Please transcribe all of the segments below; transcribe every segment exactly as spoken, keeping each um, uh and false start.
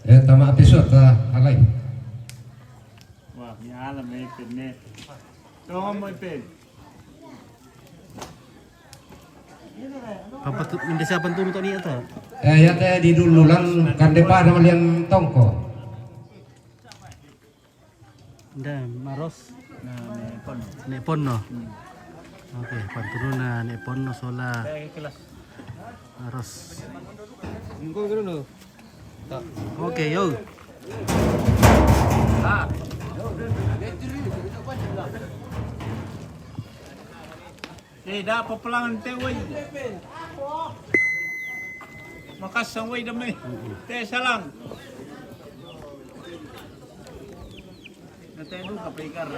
Eh, tama episode, ah, alai. Wah, ni alam, eh, Ipin, eh. Tama mo, Ipin. Pampatu-, minda siapa turun tadi atau? Eh, ya, teh, di dulu lang, kan depan sama liang tongko. Nda, Maros. Nah, ni pon. Ni pon no. Hmm. Oke, panturuna ni pon no sola. Eh, kelas. Maros. Engko kira no. Oke, yo. Ah. Eh, da papalangan te wai. Makassang wai damai. Te salang. Na te duka pa ikar.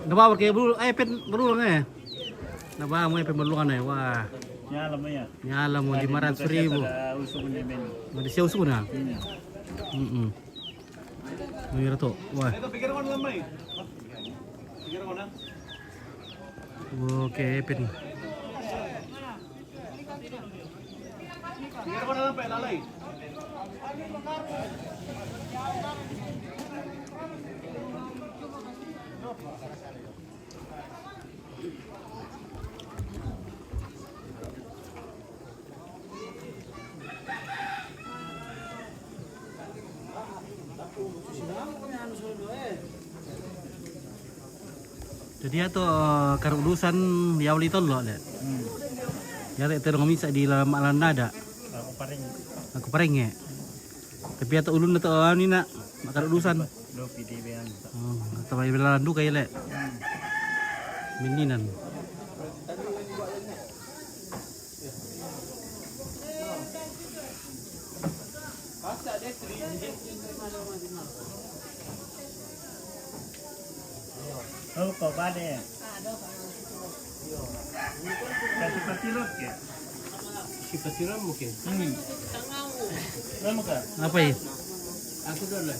Nda bawa ke bulu, eh, pen berulang, eh. Nda bawa, eh, pen berulang, eh. Wah. Nyala mo ya. Nyala mo lima ratus ribu. Ada usukan dia, men. Mau disiau usukan, ya? Hmm. Mm-mm. Mira to. Wah. Oke, Ipin. Jadi atau, eh, karudusan ya wali tolo le. Hmm. Ya le terong misa di la-, malan nada. Aku paring. Aku paring ya. Tapi atau ulun atau anu nak makarudusan. Dopi di bean. Oh, atau belalan duka ya le. Hmm. Mininan. Oh, kau bade. Kasi patilot ke? Si patilot mungkin. Hmm. Nama ka? Apa ya? Aku dulu lah.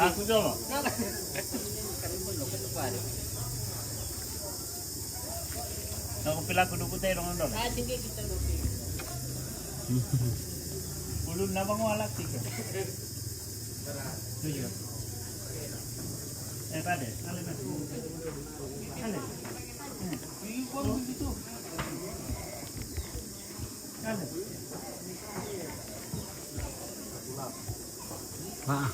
Aku dulu. Aku pila aku dukut aja dong, dong. Ulun nabang walak sih, kan? Tujuh. Eh, pada. Ale, mas. Ale. Hmm. Ale. Ah.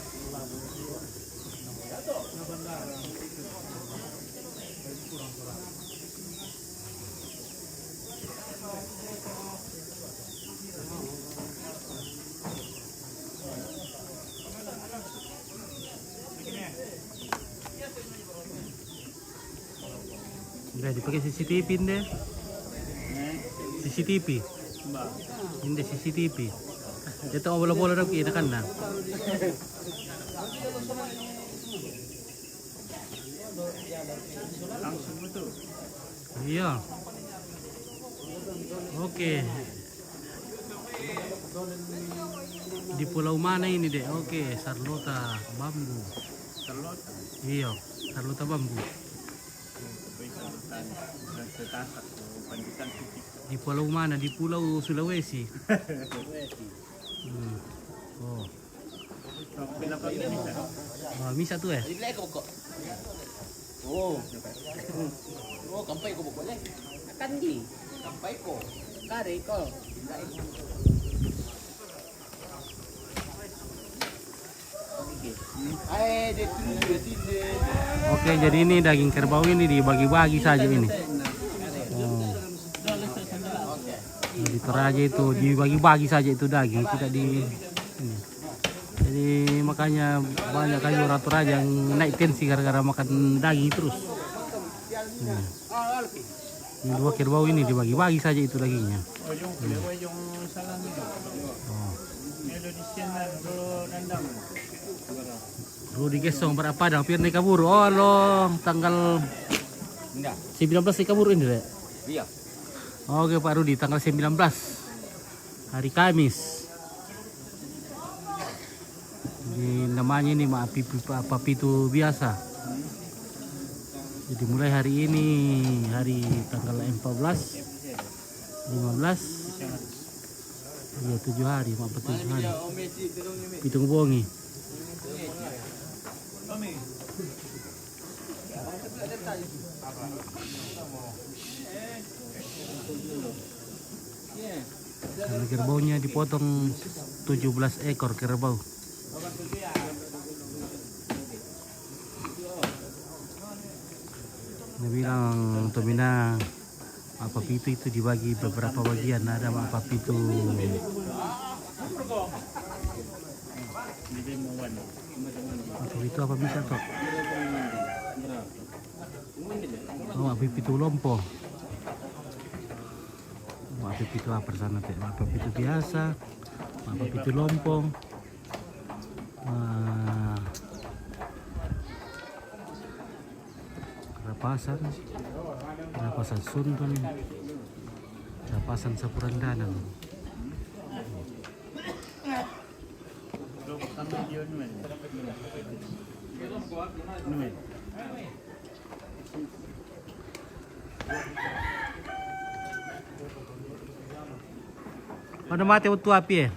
Nda dipakai C C T V nde. C C T V. Nde C C T V. Dia tahu bola-bola dong kira kan dah. Langsung betul. Iya. Oke. Di pulau mana ini, Dek? Oke, Sarlota Bambu. Sarlota? Iya, Sarlota Bambu. Di pulau mana? Di Pulau Sulawesi. Hmm. Oh. Oh, misa tu, eh? Oh. Oh, kampai ko pokoknya. Akan di. Kampai ko. Kare ko. Oke, jadi ini daging kerbau ini dibagi-bagi saja ini. Oh. Jadi Toraja itu dibagi-bagi saja itu daging, tidak di ini. Jadi makanya banyak kali orang Toraja yang naik tensi gara-gara makan daging terus. Nah. Ini dua kerbau ini dibagi-bagi saja itu dagingnya. Hmm. Oh. Rudi Gesong berapa dah? Hampir ni kabur. Oh, lo tanggal sembilan belas ni kabur ini, Dek? Iya. Oke, Pak Rudi, tanggal sembilan belas, hari Kamis. Di namanya ini mah pitu, apa, pitu biasa. Jadi mulai hari ini, hari tanggal empat belas, lima belas, iya, tujuh hari, empat belas, tujuh hari. Pitung bongi. Karena kerbaunya dipotong, tujuh belas ekor kerbau. Dia bilang, Tomina, apa pitu itu dibagi beberapa bagian, ada apa pitu. Apa pitu apa bisa toh? Oh, apa pitu lompo. Apa pitu apa sana teh? Apa pitu biasa? Apa pitu lompo? Ah, rapasan, rapasan Sunton, rapasan Sapurandanan. Pada mate waktu api eh.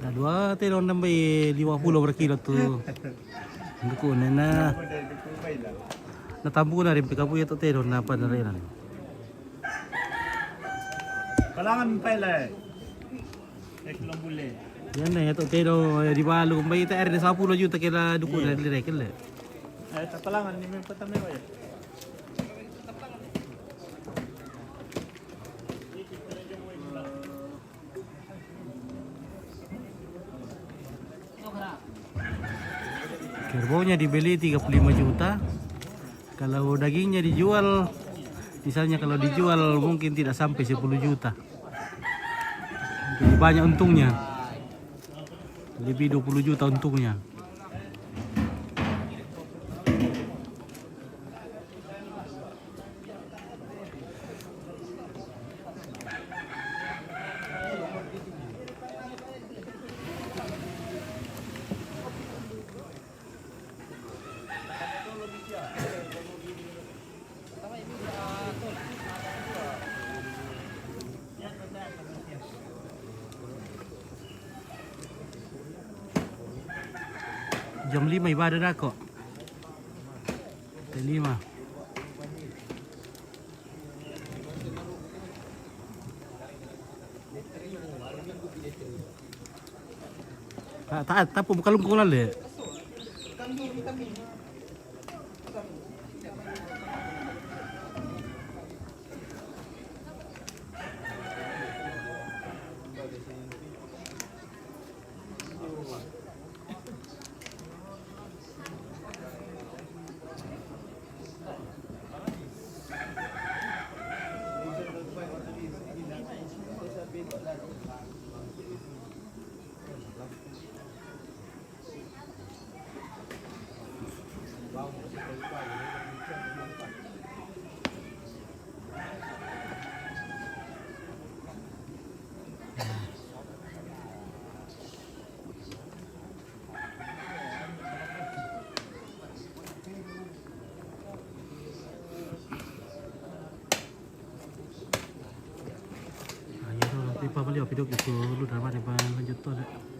Nah, dua tedong nambai lima puluh per kilo tu. Duku nena. Na tambu na rimpi kabu ya tu tedong na apa na renan. Palangan pai lai. Eh, belum boleh. Ya na ya tu tedong ya di balu mbai ta er de sepuluh juta kela duku na dire kela. Eh, tak palangan ni memang pertama ya. Kerbaunya dibeli tiga puluh lima juta. Kalau dagingnya dijual, misalnya kalau dijual mungkin tidak sampai sepuluh juta. Jadi banyak untungnya. Lebih dua puluh juta untungnya. Jam lima ibadah dah kok. Jam lima. Tak, tak, tak apa, bukan lungkung lalu. Ayo, tapi pabeli apa dok itu lu dah mana lanjut tu ada.